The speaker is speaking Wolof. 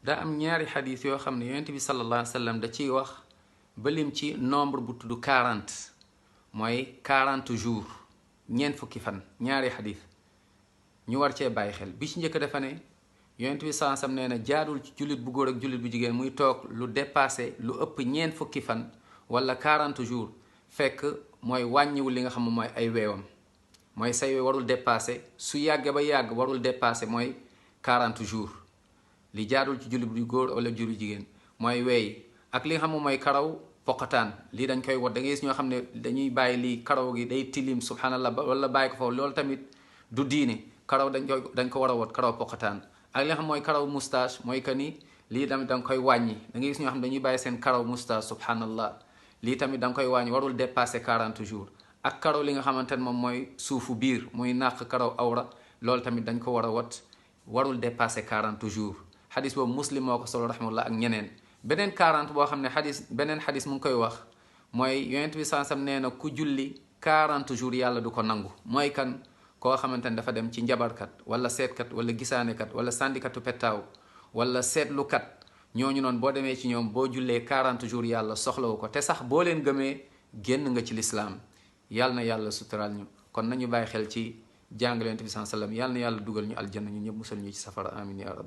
daa am ñaari xadis yoo xam ne yonent bi sallallahu alayhi wa sallam da ciy wax ba lim ci nombre bu tudd 40 mooy 40 jours ñeent fukki fan ñaari xadis ñu war cee bàyyi xel bi ci njëkk dafa ne yonent bi sallallahu alayhi wa sallam nee na jaadul ci jullit bu góor ak jullit bu jigéen muy toog lu dépassé lu ëpp ñeent fukki fan wala 40 jours fekk mooy wàññiwul li nga xam ne mooy ay weewam mooy say warul dépassé su yàggee ba yàgg warul dépassé mooy 40 jours li jaadul ci jullit bu góor wala jullit jigéen mooy weey ak li nga xam ne mooy karaw poqataan lii dañ koy wat da ngay gis ñoo xam ne dañuy bàyyi lii karaw gi day tilim subhanallah wala bàyyi ko foofu loolu tamit du diine karaw dañ ko war a wat karaw poqataan ak li nga xam mooy karaw moustache mooy que ni lii tamit da nga koy wàññi da ngay gis ñoo xam ne dañuy bàyyi seen karaw moustache subhanallah lii tamit da nga koy wàññi warul dépassé 40 jours ak karaw li nga xamante ne moom mooy suufu biir muy nàq karaw awra loolu tamit dañ ko war a wat warul dépassé 40 jours xadis boobu muslim moo ko solo rahmatullah ak ñeneen beneen 40 boo xam ne beneen xadis mu ngi koy wax mooy yonent bi sansam nee na ku julli 40 jours yàlla du ko nangu mooy kan koo xamante ne dafa dem ci njabarkat wala seetkat wala gisaanekat wala sandikatu pettaaw wala seetlukat ñooñu noonu boo demee ci ñoom boo jullee 40 jours yàlla soxlawu ko te sax boo leen gëmee génn nga ci lislaam yàlla na yàlla suturaal ñu kon nañu bàyyi xel ci jàngale yonent bi sallam yàlla na yàlla dugal ñu aljanna ñu ñëpp musal ñu ci safara amin ya rab